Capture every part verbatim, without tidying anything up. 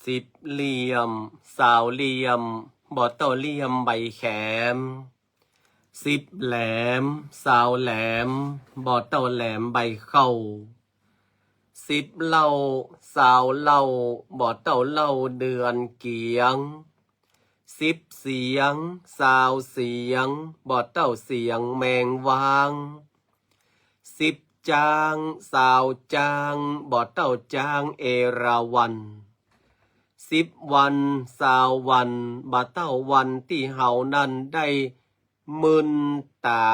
สิบเหลี่ยม สาวเหลี่ยม บ่เต้าเหลี่ยมใบแขม สิบแหลม สาวแหลม บ่เต้าแหลมใบเข้า สิบเหล้า สาวเหล้า บ่เต้าเหล้าเดือนเกียง สิบเสียง สาวเสียง บ่เต้าเสียงแมงว้าง สิบจ๊าง สาวจ๊าง บ่เต้าจ๊างเอราวัณ สิบวัน สาววัน บ่เต้าวันตี้เฮานั้นได้มึนต๋า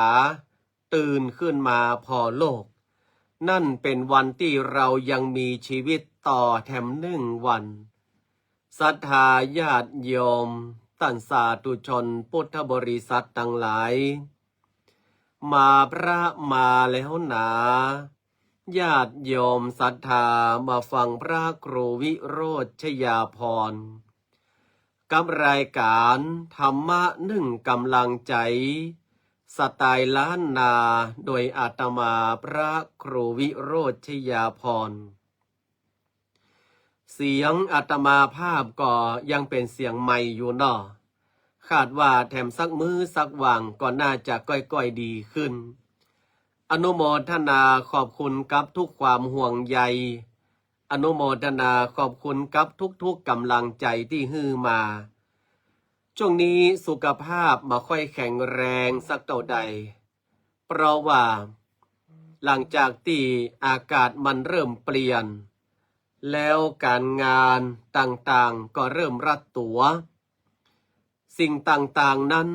ตื่นขึ้นมาผ่อโลก นั่นเป๋นวันตี้เฮายังมีจีวิตต่อแถมนึ่งวัน ศรัทธาญาติโยม ต้านสาธุชนพุทธบริษัทตังหลาย มาพระมาแล้วหนา ญาติโยมศรัทธามาฟังพระครูวิโรจน์ชยาภรณ์ กับรายก๋านธรรมะนึ่งก๋ำลังใจ๋ สไตล์ล้านนา โดยอาตมาพระครูวิโรจน์ชยาภรณ์ เสียงอาตมาภาพก็ยังเป๋นเสียงใหม่อยู่เนาะ คาดว่าแถมสักมื้อสักหว่างก็น่าจะก้อยๆ ดีขึ้น อนุโมทนาขอบคุณกับทุกความห่วงใย อนุโมทนาขอบคุณกับทุกๆ ก๋ำลังใจ๋ตี้หื้อมา ช่วงนี้สุขภาพบ่ค่อยแข็งแรงสักเต้าใด เพราะว่าหลังจากตี้อากาศมันเริ่มเปลี่ยน แล้วก๋านงานต่างๆ ก็เริ่มรัดตั๋ว สิ่งต่างๆ นั้น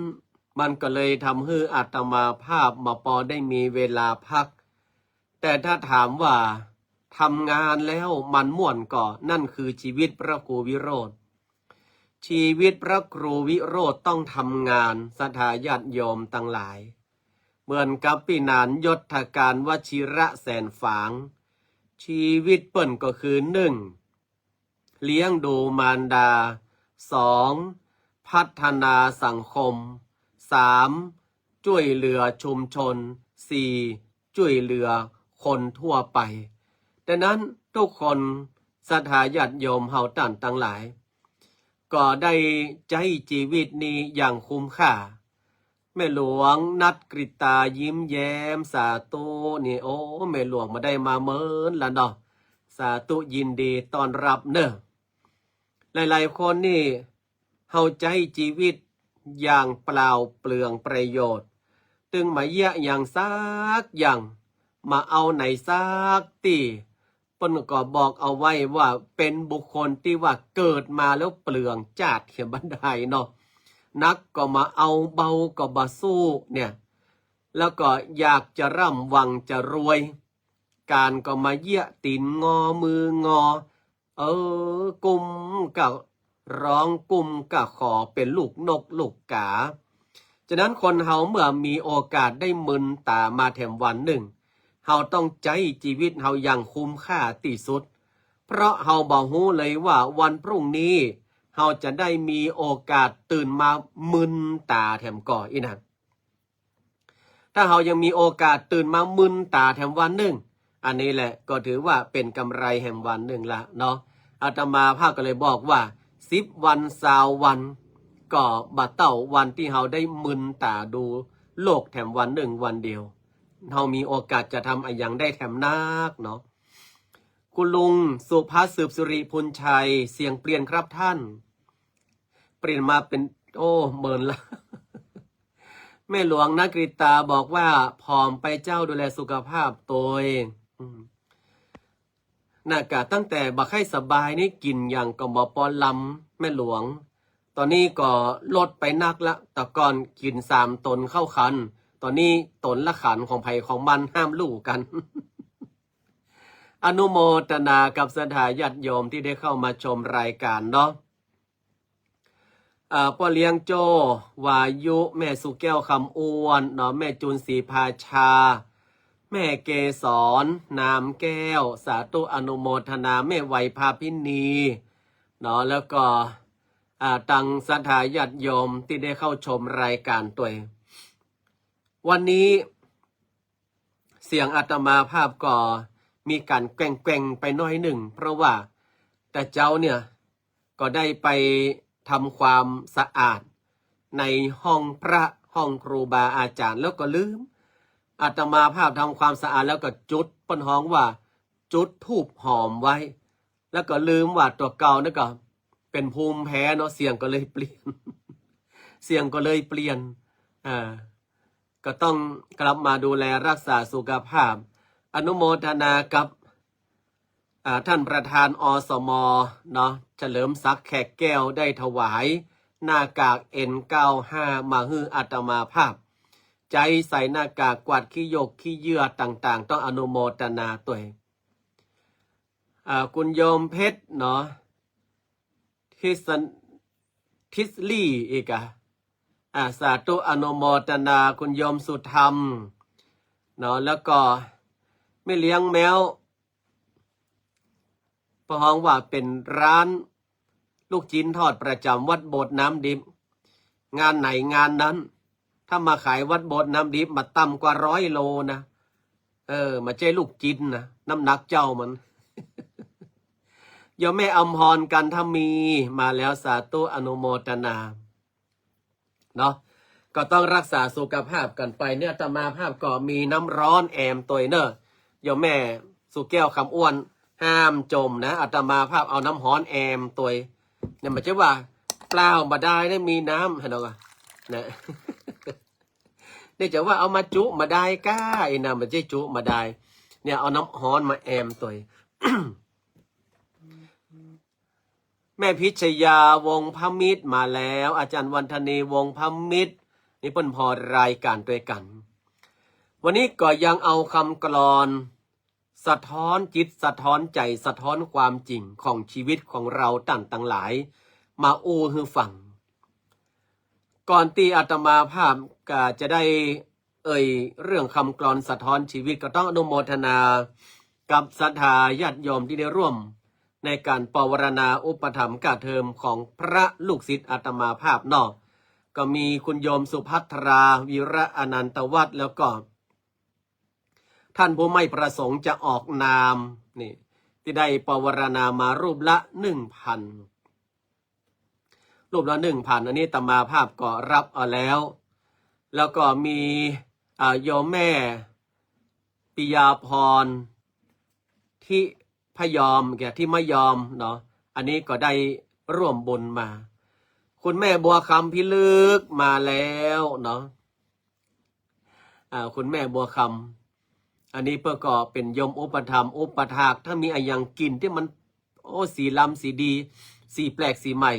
มันก็เลยทำหื้ออาตมาภาพบ่ปอได้มีเวลาพัก แต่ถ้าถามว่าทำงานแล้วมันม่วนก่อ นั่นคือจีวิตพระครูวิโรจน์ จีวิตพระครูวิโรจน์ต้องทำงาน ศรัทธาญาติโยมตังหลาย เหมือนกับปี้หนานยศการวชิระแสนฝาง จีวิตเปิ้นก็คือ นึ่ง เลี้ยงดูมารดา สอง พัฒนาสังคม สาม จ้วยเหลือชุมชน สี่ จ้วยเหลือคนทั่วไป ดังนั้นทุกคนศรัทธาญาติโยมเฮาต้านตังหลาย ก็ได้ใจ๊จีวิตนี้อย่างคุ้มค่า แม่หลวงนัทกฤตายิ้มแย้ม สาธุ นี่ โอ้ แม่หลวงบ่ได้มาเมินละเนาะ สาธุ ยินดีต้อนรับเน่อ หลายๆ คนนี่เฮาใจ๊จีวิตอย่างเปล่าเปลืองประโยชน์ ตึงบ่าเยียะหยังสักอย่าง บ่าเอาไหนสักตี้ เปิ้นก็บอกเอาไว้ว่าเป๋นบุคคลตี้ว่าเกิดมาแล้วเปลืองจาติเหียบันไดเนาะ หนักก็บ่าเอา เบาก็บ่าสู้เนี่ย แล้วก็อยากจะร่ำหวังจะรวย ก๋านก็บ่าเยียะ ตี๋นงอมืองอ เออ กุ้มก็ร้อง กุ้มก็ขอ เป๋นลูกนกลูกก๋า ฉะนั้นคนเฮาเมื่อมีโอกาสได้มึนต๋ามาแถมวันนึ่ง เฮาต้องใจ๊จีวิตเฮาอย่างคุ้มค่าตี้สุด เพราะเฮาบ่ฮู้เลยว่าวันพรุ่งนี้เฮาจะได้มีโอกาสตื่นมามึนต๋าแถมก่ออี้นะ ถ้าเฮายังมีโอกาสตื่นมามึนต๋าแถมวันนึ่ง อันนี้แหละก็ถือว่าเป๋นกำไรแหมวันนึ่งละเนาะ อาตมาภาพก็เลยบอกว่า สิบวัน ซาววัน ก็บ่าเต้าวันตี้เฮาได้มึนต๋าดูโลกแถมวันนึ่งวันเดียว เฮามีโอกาสจะทำอะหยังได้แถมนักเนาะ คุณลุงสุภาพสืบสิริพูนชัย เสียงเปลี่ยนครับท่าน เปลี่ยนมาเป๋น โอ้ เมินละ แม่หลวงนัทกฤตาบอกว่าผอมไปเจ้า ดูแลสุขภาพตวย อืม น่ะกะตั้งแต่บ่ใค่สบายนี่กิ๋นหยังก็บ่ปอลำ แม่หลวง ต๋อนนี้ก็ลดไปนักละ แต่ก่อนกิ๋นสามต๋นข้าวขัน ต๋อนนี้ต๋นละขัน ของใผของมัน ห้ามลู่กั๋น อนุโมทนากับศรัทธาญาติโยมตี้ได้เข้ามาชมรายก๋านเนาะ อ่า ป้อเลี้ยงโจ้ วายุ แม่สุแก้ว คำอ้วน เนาะ แม่จูน ศรีภาชา แม่เกสร นามแก้ว สาธุอนุโมทนา แม่ไหว พาพินี เนาะ แล้วก็ อ่า ตังศรัทธาญาติโยมตี้ได้เข้าชมรายก๋านตวย วันนี้ เสียงอาตมาภาพก็มีก๋านแกว่งๆ ไปหน้อยนึ่ง เพราะว่าแต่เจ๊าเนี่ย ก็ได้ไปทำความสะอาดในห้องพระ ห้องครูบาอาจ๋ารย์ แล้วก็ลืม อาตมาภาพทำความสะอาดแล้วก็จุด เปิ้นฮ้องว่าจุดธูปหอมไว้ แล้วก็ลืมว่าตั๋วเก่านั้นก็เป๋นภูมิแพ้เนาะ เสียงก็เลยเปลี่ยน เสียงก็เลยเปลี่ยน อ่า ก็ต้องกลับมาดูแลรักษาสุขภาพ อนุโมทนากับ อ่า ท่านประธาน อสม เนาะ เฉลิมศักดิ์ แขกแก้ว ได้ถวายหน้ากาก เอ็นเก้าห้า มาหื้ออาตมาภาพ ใจ๊ใส่หน้ากาก กวาดขี้หยกขี้เยื่อต่างๆ ต้องอนุโมทนาตวย อ่า คุณโยมเพชรเนาะ ทิศน- ทิศลี่อีกอะ อ่า สาธุ อนุโมทนา คุณโยมสุธรรม เนาะ แล้วก็แม่เลี้ยงแม้ว เปิ้นฮ้องว่าเป๋นร้านลูกจิ๊นทอดประจ๋ำวัดโบสถ์น้ำดิบ งานไหนงานนั้น ถ้ามาขายวัดโบสถ์น้ำดิบ บ่าต่ำกว่าร้อยโลนะ เออ บ่าใจ้ลูกจิ๊นนะ น้ำหนักเจ้ามัน โยมแม่อำพร กันทมี มาแล้ว สาธุ อนุโมทนา เนาะ ก็ต้องรักษาสุขภาพกั๋นไป เนี่ย อาตมาภาพก็มีน้ำฮ้อนแอมตวยเน่อ โยมแม่สุแก้ว คำอ้วน ห้ามจ่มนะ อาตมาภาพเอาน้ำฮ้อนแอมตวย เนี่ย บ่าใจ้ว่าเปล่าบ่าดายนะ มีน้ำ หันเอาก่อ นะ เนี่ย จะว่าเอามาจุบ่าดายก้า ไอ้น้ำ บ่าใจ้จุบ่าดาย เนี่ย เอาน้ำฮ้อนมาแอมตวย แม่พิชยา วงศ์พมิตร มาแล้ว อาจ๋ารย์วันธนี วงศ์พมิตร นี่เปิ้นผ่อรายก๋านตวยกั๋น วันนี้ก็ยังเอากำกลอนสะท้อนจิต สะท้อนใจ๋ สะท้อนความจริงของชีวิตของเฮาต้านตังหลาย มาอู้หื้อฟัง ก่อนตี้อาตมาภาพก็จะได้ เอ่ยเรื่องกำกลอนสะท้อนชีวิต ก็ต้องอนุโมทนากับศรัทธาญาติโยมตี้ได้ร่วมในก๋านปวารณาอุปถัมภ์กะเทอมของพระลูกศิษย์อาตมาภาพเนาะ ก็มีคุณโยมสุภัทรา วีระอนันตวัฒน์ แล้วก็ท่านผู้ไม่ประสงค์จะออกนาม นี่ ตี้ได้ปวารณามารูปละหนึ่งพัน รูปละหนึ่งพัน อันนี้อาตมาภาพก็รับเอาแล้ว แล้วก็มี อ่า โยมแม่ปิยาพร ทิพยอม แก่ทิมยอมเนาะ อันนี้ก็ได้ร่วมบุญมา คุณแม่บัวคำพิลึกมาแล้วเนาะ อ่า คุณแม่บัวคำ อันนี้เปิ้นก็เป๋นโยมอุปถัมภ์อุปถาก ถ้ามีอะหยังกิ๋นตี้มัน โอ้ สีล้ำสีดี สีแปลกสีใหม่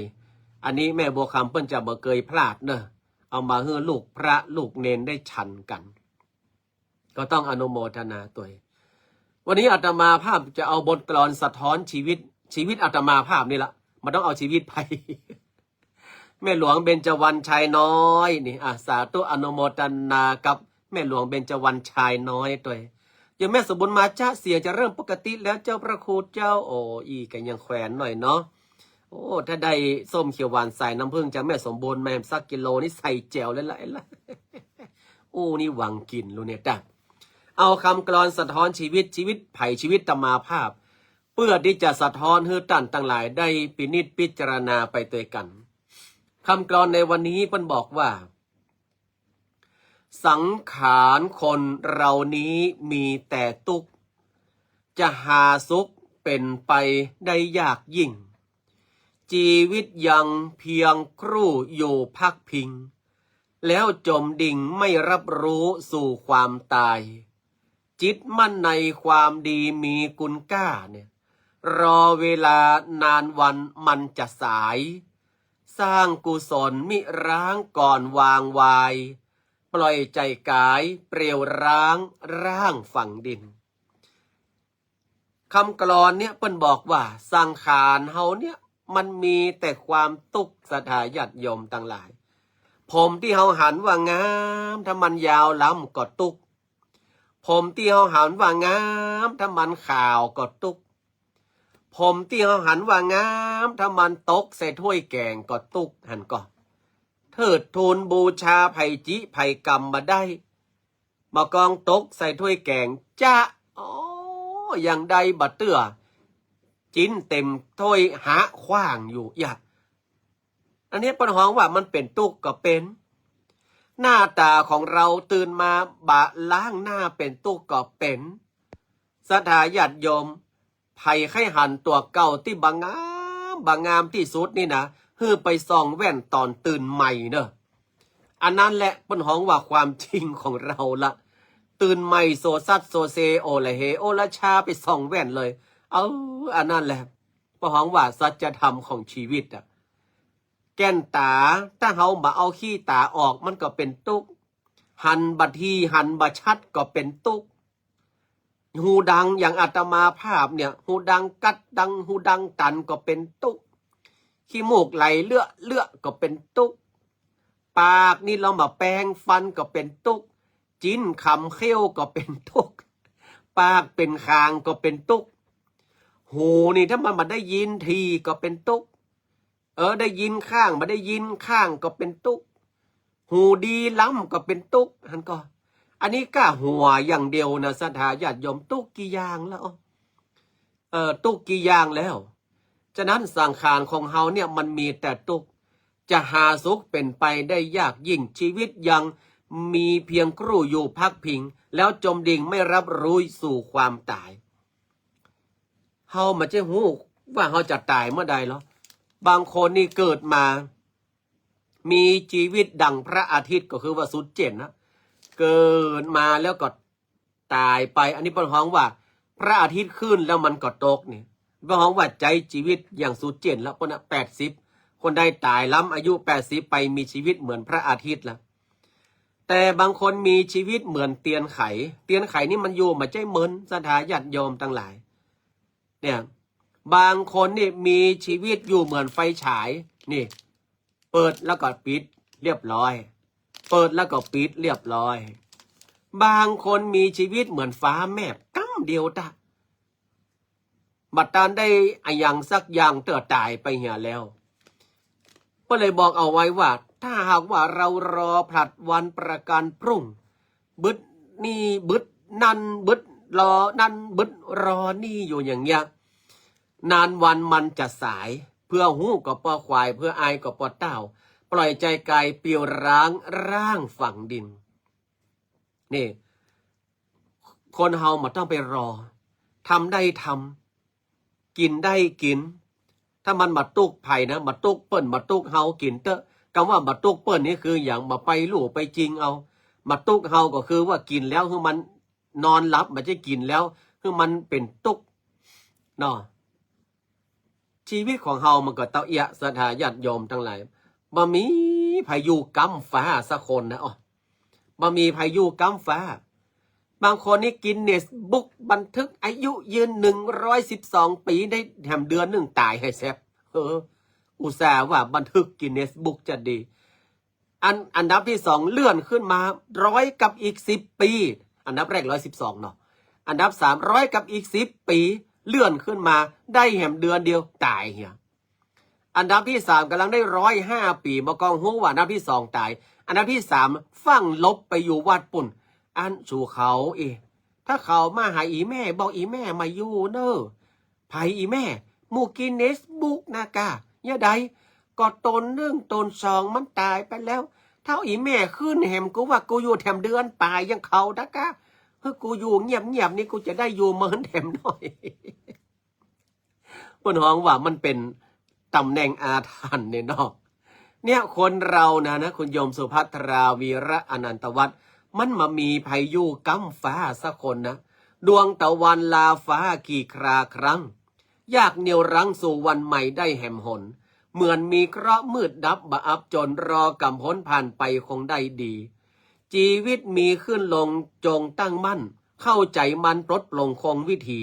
อันนี้แม่บัวคำเปิ้นจะบ่เกยพลาดเน่อ เอามาหื้อลูกพระลูกเณรได้ฉันกั๋น ก็ต้องอนุโมทนาตวย วันนี้อาตมาภาพจะเอาบทกลอนสะท้อนชีวิต ชีวิตอาตมาภาพนี่ละ บ่ต้องเอาชีวิตใผ แม่หลวงเบญจวรรณ ชายน้อย นี่ อ่ะ สาธุ อนุโมทนากับแม่หลวงเบญจวรรณ ชายน้อยตวย โยมแม่สมบูรณ์มาจ๊ะ เสียงจะเริ่มปกติแล้วเจ้าพระคุณเจ้า โอ้ อี้ก็ยังแขวนหน่อยเนาะ โอ้ ถ้าได้ส้มเขียวหวานสายน้ำผึ้งจากแม่สมบูรณ์มาสักกิโลนี่ใส่แจ่วเลยละ อู้ นี่หวังกิ๋นลูกเนี่ยจ้ะ เอากำกลอนสะท้อนชีวิต ชีวิตใผ ชีวิตอาตมาภาพ เปื้อตี้จะสะท้อนหื้อต้านตังหลายได้พินิจพิจารณาไปตวยกั๋น กำกลอนในวันนี้เปิ้นบอกว่า สังขารคนเรานี้มีแต่ตุ๊กข์ จะหาสุขเป๋นไปได้ยากยิ่ง ชีวิตยังเพียงครู่อยู่พักพิง แล้วจมดิ่งไม่รับรู้สู่ความตาย จิตมั่นในความดีมีคุณก้าเนี่ย รอเวลานานวันมันจะสาย สร้างกุศลมิร้างก่อนวางวาย ปล่อยใจ๋ก๋ายเปรียวร้างร่างฝังดิน กำกลอนเนี่ยเปิ้นบอกว่าสังขารเฮาเนี่ยมันมีแต่ความตุ๊กข์ ศรัทธาญาติโยมตังหลาย ผมตี้เฮาหันว่างาม ถ้ามันยาวล้ำก็ตุ๊กข์ ผมตี้เฮาหันว่างาม ถ้ามันขาวก็ตุ๊กข์ ผมตี้เฮาหันว่างาม ถ้ามันตกใส่ถ้วยแก๋งก็ตุ๊กข์ หันก่อ เทิดทูนบูชาไผจิไผกรรมบ่ได้ บ่ากองตกใส่ถ้วยแก๋ง จะ โอ้ ยังได้บ่เตื้อ จิ๊นเต็มถ้วยหาขว้างอยู่ อย่า อันนี้เปิ้นฮ้องว่ามันเป๋นตุ๊กข์ก็เป๋น หน้าต๋าของเฮาตื่นมาบ่ล้างหน้าเป๋นตุ๊กข์ก็เป๋น ศรัทธาญาติโยม ใผใค่หันตั๋วเก่าตี้บ่งาม บ่งามตี้สุดนี่นะ หื้อไปส่องแว่นต๋อนตื่นใหม่เน่อ อันนั้นแหละเปิ้นฮ้องว่าความจริงของเฮาละ ตื่นใหม่โสสัสโสเซ โอละเหโอละชาไปส่องแว่นเลย เออ อันนั้นแหละเปิ้นฮ้องว่าสัจธรรมของชีวิตอะ แก่นต๋า ถ้าเฮาบ่เอาขี้ต๋าออกมันก็เป๋นตุ๊กข์ หันบ่ดีหันบ่ชัดก็เป๋นตุ๊กข์ หูดังอย่างอาตมาภาพเนี่ย หูดังกัดดัง หูดังตันก็เป๋นตุ๊กข์ ขี้มูกไหลเลือะเลือะก็เป๋นตุ๊กข์ ปากนี่เฮาบ่แปรงฟันก็เป๋นตุ๊กข์ จิ๊นขำเขี้ยวก็เป๋นตุ๊กข์ ปากเป๋นคางก็เป๋นตุ๊กข์ หูนี่ถ้ามันบ่ได้ยินทีก็เป๋นตุ๊กข์ เออ ได้ยินข้าง บ่ได้ยินข้างก็เป๋นตุ๊กข์ หูดีล้ำก็เป๋นตุ๊กข์ หันก่อ อันนี้ก้าหัวอย่างเดียวนะ ศรัทธาญาติโยม ตุ๊กข์กี่อย่างแล้ว เออ ตุ๊กข์กี่อย่างแล้ว ฉะนั้นสังขารของเฮาเนี่ยมันมีแต่ตุ๊กข์ จะหาสุขเป๋นไปได้ยากยิ่ง ชีวิตยังมีเพียงครู่อยู่พักพิง แล้วจมดิ่งไม่รับรู้สู่ความต๋าย เฮาบ่ใจ้ฮู้ว่าเฮาจะต๋ายเมื่อใดหรอ บางคนนี่เกิดมา มีชีวิตดังพระอาทิตย์ก็คือว่าสุดเจ๋นนะ เกิดมาแล้วก็ต๋ายไป อันนี้เปิ้นฮ้องว่าพระอาทิตย์ขึ้นแล้วมันก็ตกนี่ เปิ้นฮ้องว่าใจ๊ชีวิตอย่างสุดเจ๋นแล้ว เปิ้นน่ะแปดสิบ คนใดต๋ายล้ำอายุแปดสิบไปมีชีวิตเหมือนพระอาทิตย์แล้ว แต่บางคนมีชีวิตเหมือนเตียนไข เตียนไขนี่มันอยู่บ่ใจ้เมิน ศรัทธาญาติโยมตังหลาย เนี่ย บางคนนี่มีชีวิตอยู่เหมือนไฟฉาย นี่ เปิดแล้วก็ปิดเรียบร้อย เปิดแล้วก็ปิดเรียบร้อย บางคนมีชีวิตเหมือนฟ้าแมบก๊ำเดียวตะ บ่ตันได้อะหยังสักอย่างเตื้อต๋ายไปเหียแล้ว ก็เลยบอกเอาไว้ว่า ถ้าหากว่าเฮารอผลัดวันประกันพรุ่ง บึดนี่บึดนั่น บึดรอนั่น บึดรอนี่อยู่อย่างเงี้ย นานวันมันจะสาย เพื่อฮู้ก็ป้อควาย เพื่ออายก็ป้อเต้า ปล่อยใจ๋ก๋ายปลิวร้าง ร้างฝังดิน นี่ คนเฮาบ่ต้องไปรอ ทำได้ทำ กิ๋นได้กิ๋น ถ้ามันบ่ตุ๊กข์ใผนะ บ่ตุ๊กข์เปิ้น บ่ตุ๊กข์เฮา กิ๋นเต๊อะ กำว่าบ่ตุ๊กข์เปิ้นนี่คือหยัง บ่ไปลู่ไปจิงเอา บ่ตุ๊กข์เฮาก็คือว่ากิ๋นแล้วหื้อมันนอนหลับ บ่ใจ้กิ๋นแล้วหื้อมันเป๋นตุ๊กข์เนาะ ชีวิตของเฮามันก็เต้าเอี้ย ศรัทธาญาติโยมตังหลาย บ่มีใผอยู่ก๊ำฟ้าสักคนนะ อ้อ บ่มีใผอยู่ก๊ำฟ้า บางคนนี่กินเนสบุ๊กบันทึกอายุยืนหนึ่งร้อยสิบสองปี๋ ได้แหมเดือนนึ่งต๋ายไห้แซบ เออ อุตส่าห์ว่าบันทึกกินเนสบุ๊กจะดี อัน อันดับตี้สองเลื่อนขึ้นมาร้อยกับอีกสิบปี๋ อันดับแรกร้อยสิบสองเนาะ อันดับสามร้อยกับอีกสิบปี๋ เลื่อนขึ้นมาได้แหมเดือนเดียวต๋ายเหีย อันดับตี้สามก่ำลังได้ร้อยห้าปี๋ บ่กองฮู้ว่าอันดับตี้สองต๋าย อันดับตี้สามฟั่งลบไปอยู่วัดปุ้น อันสูเขาเอ ถ้าเขามาหาอี่แม่ บอกอี่แม่มาอยู่เน่อ ใผอี่แม่ หมู่กินเนสบุ๊กนะก้า ยะใด ก็ต๋นนึ่งต๋นสองมันต๋ายไปแล้ว เต้าอี่แม่ขึ้นแหมกูว่ากูอยู่แถมเดือนป๋ายยังเขานะก้า คือกูอยู่เงียบๆ นี่กูจะได้อยู่เมินแถมหน่อย เปิ้นฮ้องว่ามันเป๋นต๋ำแหน่งอาถรรพ์เนี่ยเนาะ เนี่ยคนเฮานะ นะ คุณโยมสุภัทรา วีระอนันตวัฒน์ มันบ่มีใผอยู่ก๊ำฟ้าสักคนนะ ดวงตะวันลาฟ้ากี่คราครั้ง อยากเหนี่ยวรั้งสู่วันใหม่ได้แหมหน เหมือนมีเคราะห์มืดดับบ่อับจน รอก๋ำพ้นผ่านไปคงได้ดี ชีวิตมีขึ้นลงจงตั้งมั่น เข้าใจ๋มันปลดปลงคงวิถี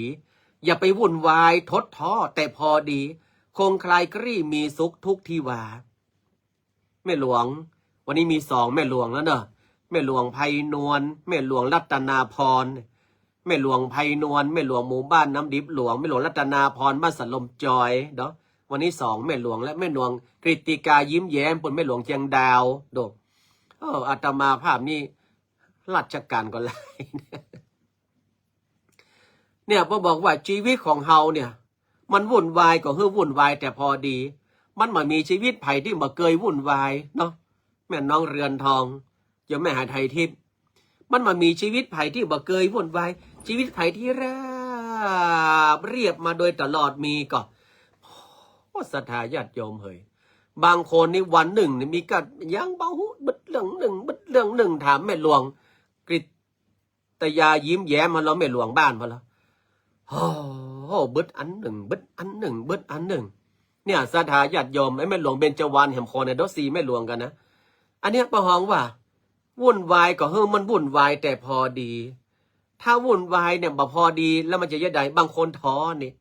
อย่าไปวุ่นวายทดท้อแต่พอดี คงคลายกลี้มีสุขทุกที่วา แม่หลวง วันนี้มีสองแม่หลวงแล้วเนาะ แม่หลวงไพนวล แม่หลวงรัตนาพร แม่หลวงไพนวล แม่หลวงหมู่บ้านน้ำดิบหลวง แม่หลวงรัตนาพร บ้านสะลมจอยเนาะ วันนี้สองแม่หลวงแล้ว แม่หลวงกฤติกายิ้มแย้ม ปุ้นแม่หลวงเจียงดาว โด เออ อาตมาภาพนี่ราชก๋านก็หลาย เนี่ย เปิ้นบอกว่าชีวิตของเฮาเนี่ย มันวุ่นวายก็หื้อวุ่นวายแต่พอดี มันบ่มีชีวิตใผตี้บ่เกยวุ่นวายเนาะ แม่น้องเรือนทอง โยมแม่หาไทยทิพย์ มันบ่มีชีวิตใผตี้บ่เกยวุ่นวาย ชีวิตใผตี้ราบเรียบมาโดยตลอดมีก่อ โอ้ ศรัทธาญาติโยมเหย บางคนนี่วันนึ่งนี่มีกั๋นยังบ่ฮู้ บึดเรื่องนึ่ง บึดเรื่องนึ่ง ถามแม่หลวงกฤตยายิ้มแย้มมาแล้ว แม่หลวงบ้านมาแล้ว โอ้โห บึดอันนึ่ง บึดอันนึ่ง บึดอันนึ่ง เนี่ย ศรัทธาญาติโยม ไอ้แม่หลวงเบญจวรรณแหมคอเนี่ย เดี๋ยวสี่แม่หลวงกั๋นนะ อันเนี้ยป้าฮองว่า วุ่นวายก็หื้อมันวุ่นวายแต่พอดี ถ้าวุ่นวายเนี่ยบ่พอดีแล้วมันจะเยียะใด บางคนท้อนี่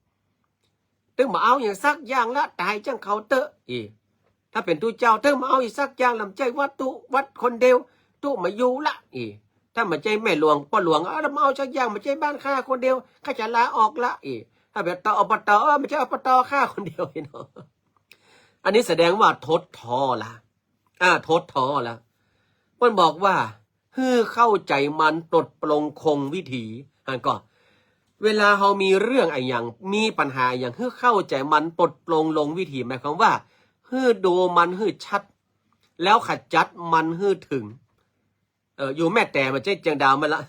ตึงบ่เอาอย่างสักอย่างละ ต๋ายจังเขาเต๊อะ อี ถ้าเป๋นตุ๊เจ้า ตึงบ่เอาอีกสักอย่างละ บ่ใจ้วัดตุ๊ วัดคนเดียว ตุ๊บ่อยู่ละ อี ถ้าบ่ใจ้แม่หลวงป้อหลวง เออ บ่เอาสักอย่าง บ่ใจ้บ้านข้าคนเดียว ข้าจะลาออกละ อี ถ้าเป๋นตอ อบต เออ บ่ใจ้ อบต ข้าคนเดียว อีเนาะ อันนี้แสดงว่าทดท้อละ อ่า ทดท้อละ เปิ้นบอกว่า หื้อเข้าใจ๋มัน ปลดปลงคงวิถี หันก่อ เวลาเฮามีเรื่องอะหยัง มีปัญหาอะหยัง หื้อเข้าใจ๋มัน ปลดปลงลงวิถี หมายความว่า หื้อดูมันหื้อชัด แล้วขจัดมันหื้อเถิง เออ อยู่แม่แต๋มมาเจ๊เจียงดาวมาละ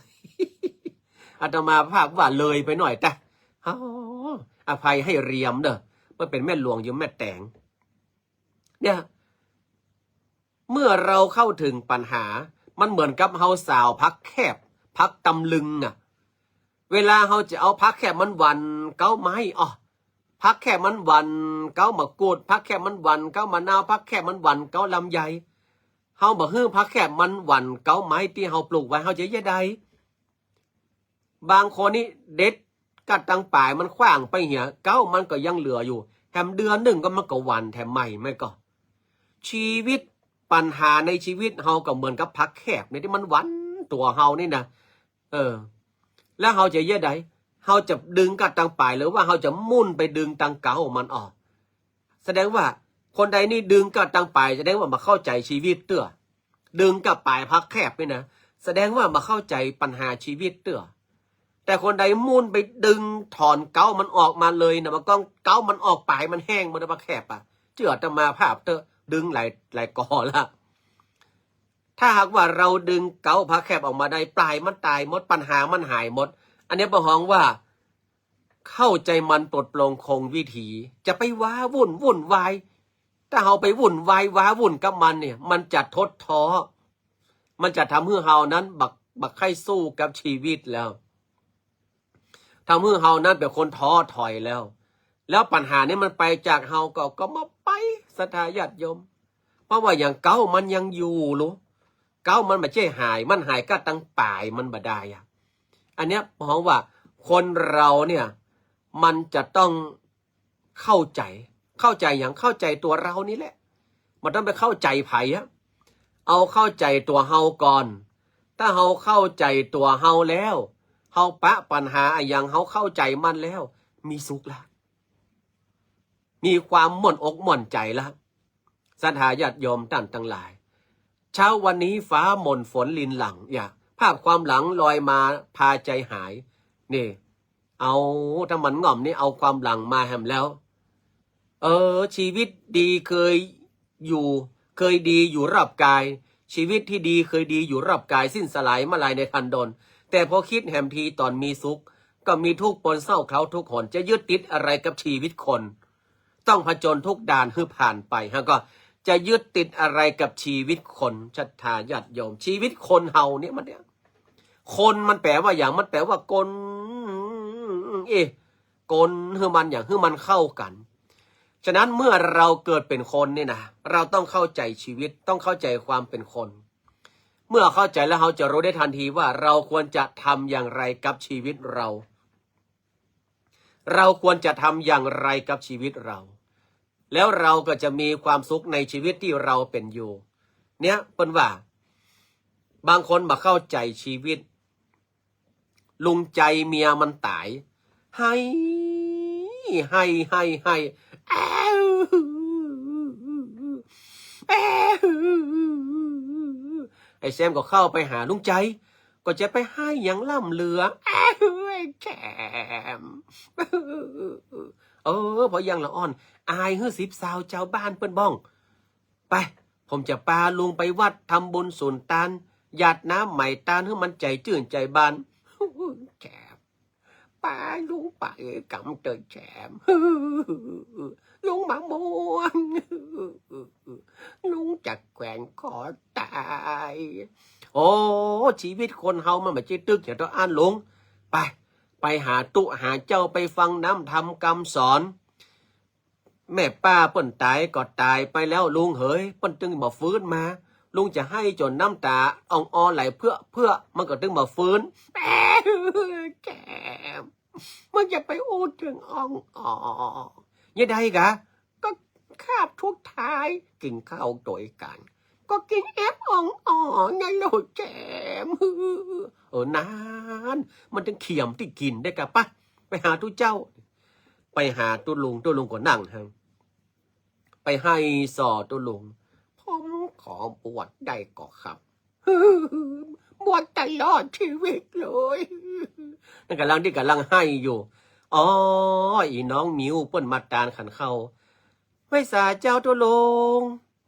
อาตมาภาพว่าเลยไปหน่อยแต่ อ๋อ อภัยให้เรียมเด้อ มันเป๋นแม่หลวงอยู่แม่แต๋ง เนี่ย เมื่อเราเข้าเถิงปัญหา มันเหมือนกับเฮาสาวผักแคบ ผักตำลึงน่ะ เวลาเฮาจะเอาผักแคบมันหวั่นเก๊าไม้ อ้อ ผักแคบมันหวั่นเก๊ามะกรูด ผักแคบมันหวั่นเก๊ามะนาว ผักแคบมันหวั่นเก๊าลำไย เฮาบ่หื้อผักแคบมันหวั่นเก๊าไม้ตี้เฮาปลูกไว้ เฮาจะเยียะใด บางคนนี่เด็ดก้าตังป๋ายมันขว้างไปเหีย เก๊ามันก็ยังเหลืออยู่ แถมเดือนนึ่งก็มันก็หวั่นแถมใหม่ แม่นก่อ ชีวิต ปัญหาในชีวิตเฮาก็เหมือนกับผักแคบเนี่ยตี้มันหวั่นตั๋วเฮานี่นะ เออ แล้วเฮาจะเยียะใด เฮาจะดึงก้าตังป๋าย หรือว่าเฮาจะมุ่นไปดึงตังเก๊ามันออก แสดงว่าคนใดนี่ดึงก้าตังป๋าย แสดงว่าบ่เข้าใจ๋ชีวิตเตื้อ ดึงก้าป๋ายผักแคบนี่นะ แสดงว่าบ่เข้าใจ๋ปัญหาชีวิตเตื้อ แต่คนใดมุ่นไปดึงถอนเก๊ามันออกมาเลยนะ มันก็เก๊ามันออก ป๋ายมันแห้งหมดนะ ผักแคบอะ เจื้ออาตมาภาพเต๊อะ ดึงหลาย หลายก่อละ ถ้าหากว่าเราดึงเก๊าผักแคบออกมาได้ ป๋ายมันต๋ายหมด ปัญหามันหายหมด อันเนี้ยป้าฮองว่า เข้าใจ๋มัน ปลดปลงคงวิถี จะไปว้าวุ่น วุ่นวาย ถ้าเฮาไปวุ่นวายว้าวุ่นกับมันเนี่ย มันจะทดท้อ มันจะทำหื้อเฮานั้นบ่ บ่ใค่สู้กับชีวิตแล้ว ทำหื้อเฮานั้นเป๋นคนท้อถอยแล้ว แล้วปัญหานี้มันไปจากเฮาก็ ก็บ่ไป ศรัทธาญาติโยม เพราะว่าอย่างเก๊ามันยังอยู่ลูก เก๊ามันบ่ใจ้หาย มันหายก้าตังป๋ายมันบ่ได้อะ อันเนี้ยป้าฮองว่าคนเราเนี่ย มันจะต้อง เข้าใจ๋ เข้าใจ๋หยัง เข้าใจ๋ตั๋วเฮานี่แหละ บ่ต้องไปเข้าใจ๋ใผอะ เอาเข้าใจ๋ตั๋วเฮาก่อน ถ้าเฮาเข้าใจ๋ตั๋วเฮาแล้ว เฮาปะปัญหาอะหยัง เฮาเข้าใจ๋มันแล้ว มีสุขละ มีความม่วนอกม่วนใจ๋ละ ศรัทธาญาติโยมต้านตังหลาย เช้าวันนี้ฟ้าหม่นฝนรินหลั่ง อย่า ภาพความหลังลอยมาพาใจ๋หาย นี่ เอา ถ้ามันง่อมนี่เอาความหลังมาแหมแล้ว เออ ชีวิตดีเคยอยู่ เคยดีอยู่รอบกาย ชีวิตตี้ดีเคยดีอยู่รอบกาย สิ้นสลายมาลายในทันดน แต่พอคิดแหมทีต๋อนมีสุข ก็มีทุกข์ปนเศร้าเคล้าทุกข์หน จะยึดติดอะไรกับชีวิตคน ต้องผจญทุกด่านหื้อผ่านไป ฮะ ก็จะยึดติดอะไรกับชีวิตคน ศรัทธาญาติโยม ชีวิตคนเฮาเนี่ยมันเนี่ย คนมันแป๋ว่าหยัง มันแป๋ว่าคน เอ๊ะ คนหื้อมันหยัง หื้อมันเข้ากั๋น ฉะนั้นเมื่อเราเกิดเป๋นคนนี่นะ เราต้องเข้าใจ๋ชีวิต ต้องเข้าใจ๋ความเป๋นคน เมื่อเข้าใจ๋แล้วเฮาจะฮู้ได้ทันทีว่าเราควรจะทำอย่างไรกับชีวิตเรา เราควรจะทำอย่างไรกับชีวิตเรา แล้วเราก็จะมีความสุขในชีวิตตี้เราเป๋นอยู่ เนี่ย เปิ้นว่า บางคนบ่เข้าใจ๋ชีวิต ลุงใจ๋เมียมันต๋าย ไห้ ไห้ ไห้ ไห้ แอ้ว แอ้ว ไอ้แซมก็เข้าไปหาลุงใจ๋ ก็จะไปไห้หยังล้ำเหลือ แอ้ว ไอ้แซม เออ ปอยังละอ่อน อายหื้อสิบซาวจาวบ้านเปิ้นบ้อง ไป ผมจะปาลุงไปวัดทำบุญสุนตาน หยาดน้ำไหม้ตานหื้อมันใจ๋จื้นใจ๋บาน แจ๋ม ปาลุงไปกำเตอแจ๋ม ลุงมะม่วง ลุงจะแขวนคอต๋าย โอ้ ชีวิตคนเฮามันบ่ใจ้ตึกอย่างเต้าอั้นลุง ไป ไปหาตุ๊หาเจ้า ไปฟังน้ำธรรมกำสอน แม่ป้าเปิ้นต๋ายก็ต๋ายไปแล้วลุงเหย เปิ้นตึงบ่ฟื้นมา ลุงจะไห้จ๋นน้ำต๋าอ่องออไหลเพื่อเพื่อ มันก็ตึงบ่ฟื้น แจ๋ม มันจะไปอู้เถิงอ่องออ ยังไงกะ ก็คาบสุดท้ายกิ๋นข้าวตวยกั๋น ก็กิ๋นแอบอ่องออนั่นแหละแจ๋ม เออ นั้น มันตึงเขียมตี้กิ๋นได้กะ ปะ ไปหาตุ๊เจ้า ไปหาตุ๊ลุง ตุ๊ลุงก็นั่งหั้น ไปไห้ส่อตุ๊ลุง ผมขอบวชได้ก่อครับ บวชตลอดชีวิตเลย นั่นก่ำลังตี้ก่ำลังไห้อยู่ อ๋อ อี่น้องหมิวเปิ้นมาตานขันข้าว ไหว้สาเจ้าตุ๊ลุง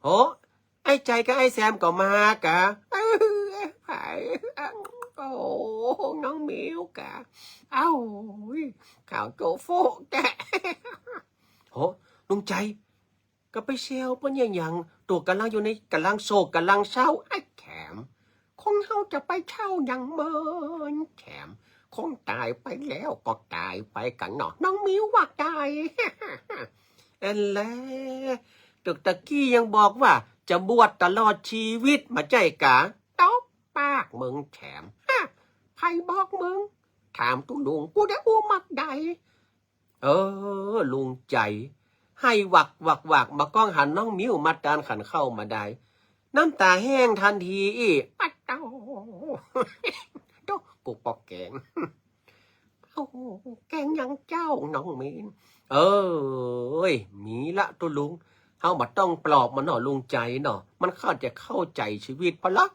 โห ไอ้ใจ๋กับไอ้แซมก็มากะ เออ ไผ โอ้ น้องหมิวกะ เอ้า ขาวโจ๊ะโฟะแต๊ โห ลุงใจ๋ ก็ไปแซวเปิ้นหยังหยัง ตั๋วก่ำลังอยู่ใน ก่ำลังโศกก่ำลังเศร้า ไอ้แจ๋ม คนเฮาจะไปเศร้าหยังเมินแจ๋ม คนต๋ายไปแล้วก็ต๋ายไปกั๋นเนาะ น้องหมิวว่าไง อันแล ตึกตะกี้ยังบอกว่าจะบวชตลอดชีวิต บ่ใจ้กะ ตบปากมึงแจ๋ม ฮะ ใผบอกมึง ถามตุ๊ลุง กูได้อู้มักใด เออ ลุงใจ๋ ไห้หวักหวักหวัก บ่าก้องหันน้องหมิวมาตานขันข้าวมาได้ น้ำต๋าแห้งตันทีอี้ อะเต้า โต๊ะ กูปอแก๋ง โอ้ แก๋งหยังเจ้าน้องหมิว เอ้ย มีละตุ๊ลุง เฮาบ่ต้องปลอบมันเนาะลุงใจ๋เนาะ มันเข้าใจ๋ เข้าใจ๋ชีวิตปะละ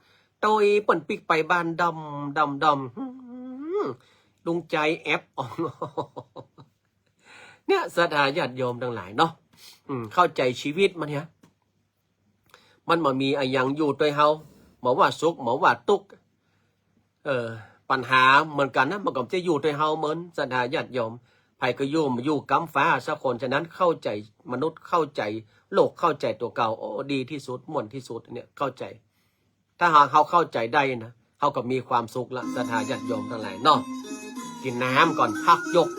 โตยเปิ้นปิ๊กไปบ้านดำดำดำ หืม ลุงใจ๋แอบอ่อง เนี่ย ศรัทธาญาติโยมตังหลายเนาะ อืม เข้าใจ๋ชีวิตมันเนี่ย มันบ่มีอะหยังอยู่ตวยเฮา บ่ว่าสุข บ่ว่าตุ๊กข์ เออ ปัญหาเหมือนกั๋นนะ มันก็จะอยู่ตวยเฮาเหมือน ศรัทธาญาติโยม ใผก็อยู่ อยู่กำฟ้าสักคน ฉะนั้นเข้าใจ๋มนุษย์ เข้าใจ๋โลก เข้าใจ๋ตั๋วเก่า โอ้ ดีตี้สุด ม่วนตี้สุด เนี่ย เข้าใจ๋ ถ้าหากเฮาเข้าใจ๋ได้นะ เฮาก็มีความสุขละ ศรัทธาญาติโยมตังหลายเนาะ กิ๋นน้ำก่อน พักยก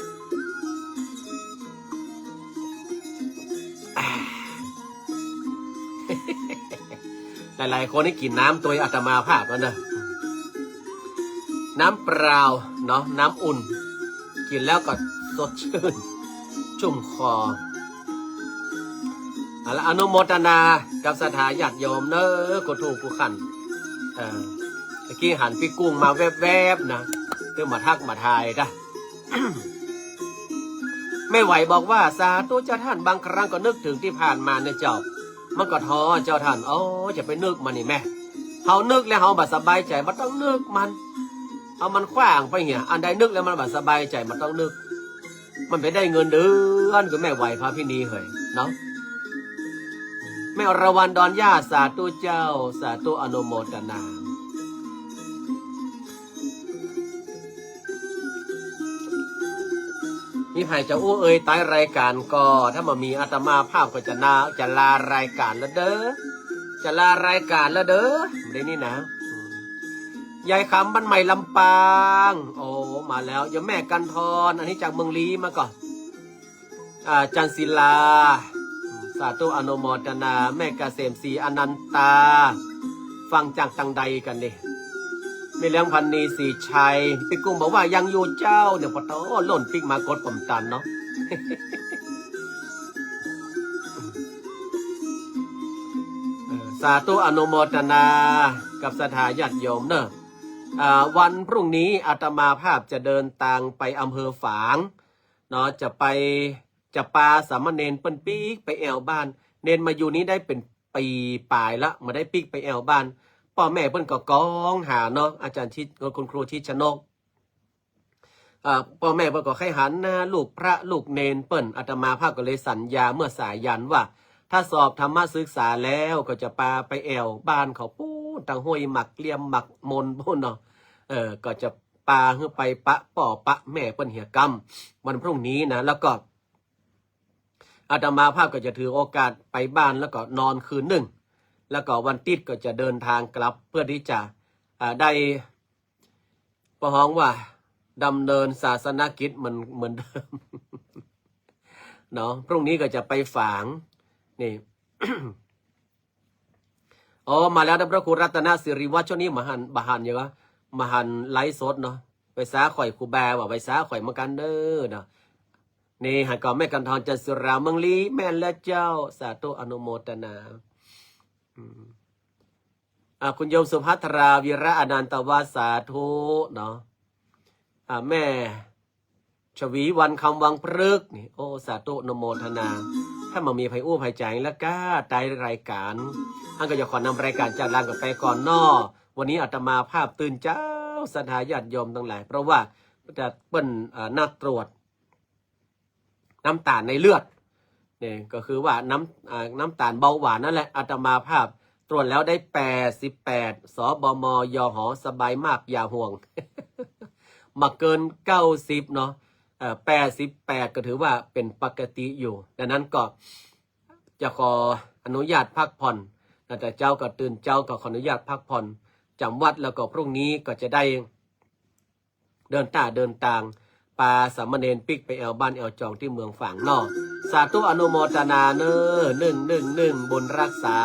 หลายๆ คนนี่กิ๋นน้ำตวยอาตมาภาพแล้วเนอะ น้ำเปล่าเนาะ น้ำอุ่น กิ๋นแล้วก็สดชื่น ชุ่มคอ เอาละ อนุโมทนากับศรัทธาญาติโยมเนอะ กู้ถูกกู้ขัน เออ ตะกี้หันปี้กุ้งมาแวบๆ นะ ตึงมาทักมาทายจ้ะ แม่ไหวบอกว่า สาธุเจ้าท่าน บางครั้งก็นึกถึงตี้ผ่านมาเนี่ยเจ้า มันก็ท้อเจ้าท่าน อ๋อ จะไปนึกมันนี่แม่ เฮานึกแล้วเฮาบ่สบายใจ๋ บ่ต้องนึกมัน เอามันขว้างไปเหีย อันใดนึกแล้วมันบ่สบายใจ๋ บ่ต้องนึก มันไปได้เงินเดือน คือแม่ไหวพาพินีเหยเนาะ แม่อรวรรณดอนย่า สาธุเจ้า สาธุอนุโมทนา มีใผจะอู้เอ่ยตายรายก๋านก่อ ถ้าบ่มีอาตมาภาพก็จะนา จะลารายก๋านแล้วเด้อ จะลารายก๋านแล้วเด้อ เดี๋ยวนี้นะ ยายคำบ้านใหม่ลำปาง โอ้ มาแล้ว โยมแม่กันทร อันนี้จากเมืองลี้มาก่อ อ่า จันทร์ศิลา สาธุอนุโมทนา แม่เกษมศรีอนันตา ฟังจากตังใดกั๋นนี่ แม่เลี้ยงพันนีศรีชัย ปี้กุ้งบอกว่ายังอยู่เจ้า เนี่ย ปะโถ ล่นปิ๊กมากดผมตันเนาะ เออ สาธุอนุโมทนากับศรัทธาญาติโยมเนอะ อ่า วันพรุ่งนี้อาตมาภาพจะเดินตางไปอำเภอฝาง เนาะ จะไป จะปาสามเณรเปิ้นปิ๊กไปแอ่วบ้าน เณรมาอยู่นี่ได้เป๋นปี๋ป๋ายละ บ่ได้ปิ๊กไปแอ่วบ้าน ป้อแม่เปิ้นก็ก้องหาเนาะ อาจ๋ารย์ชิด คุณครูชิดชนก เอ่อ ป้อแม่เปิ้นก็ใค่หันหน้าลูกพระลูกเณรเปิ้น อาตมาภาพก็เลยสัญญาเมื่อสายันว่า ถ้าสอบธรรมศึกษาแล้วก็จะปาไปแอ่วบ้านเขาปู๊น ตางห้วยหมากเกลี้ยมหมากมนปู๊นเนาะ เออ ก็จะปาหื้อไปปะป้อปะแม่เปิ้นเหียกำ วันพรุ่งนี้นะ แล้วก็ อาตมาภาพก็จะถือโอกาสไปบ้านแล้วก็นอนคืนหนึ่ง แล้วก็วันติ๊ดก็จะเดินทางกลับเพื่อที่จะ อ่า ได้ ปะฮ้องว่าดำเนินศาสนกิจเหมือน เหมือนเดิม เนาะ พรุ่งนี้ก็จะไปฝาง นี่ อ๋อ มาแล้วนะ พระครูรัตนสิริวัฒน์ ช่วงนี้บ่หัน บ่หันหยังวะ บ่หันไลฟ์สดเนาะ ไหว้สาข่อยครูบา ว่าไหว้สาข่อยเหมือนกั๋นเน่อเนาะ นี่ หาก่อแม่กันทอง จันทร์สุรา เมืองลี้ แม่นแล้วเจ้า สาธุอนุโมทนา อืม อ่า คุณโยมสุภัทรา วีระอนันตวาส สาธุเนาะ อ่า แม่ชวีวรรณ คำวังพฤกษ์นี่ โอ้ สาธุอนุโมทนา ถ้าบ่มีใผอู้ใผจ๋าแล้วก้า ใต้รายก๋าน อั้นก็จะขอนำรายก๋านจากลานกั๋นไปก่อนเนาะ วันนี้อาตมาภาพตื่นเจ๊า ศรัทธาญาติโยมตังหลาย เพราะว่าจะเปิ้น อ่า นัดตรวจ น้ำตาลในเลือด นี่ก็คือว่าน้ำ อ่า น้ำตาลเบาหวานนั่นแหละ อาตมาภาพตรวจแล้วได้แปดสิบแปด สบม ยห สบายมาก อย่าห่วง บ่เกินเก้าสิบเนาะ เอ่อ แปดสิบแปด ก็ถือว่าเป๋นปกติอยู่ ดังนั้นก็จะขออนุญาตพักผ่อน แต่เจ๊าก็ตื่นเจ๊าก็ขออนุญาตพักผ่อน จ๋ำวัด แล้วก็พรุ่งนี้ก็จะได้ เดินต้าเดินตาง ปาสามเณรปิ๊กไปแอ่วบ้านแอ่วจองตี้เมืองฝางเนาะ สาธุอนุโมทนาเน่อ นึ่ง นึ่ง นึ่ง บุญรักษา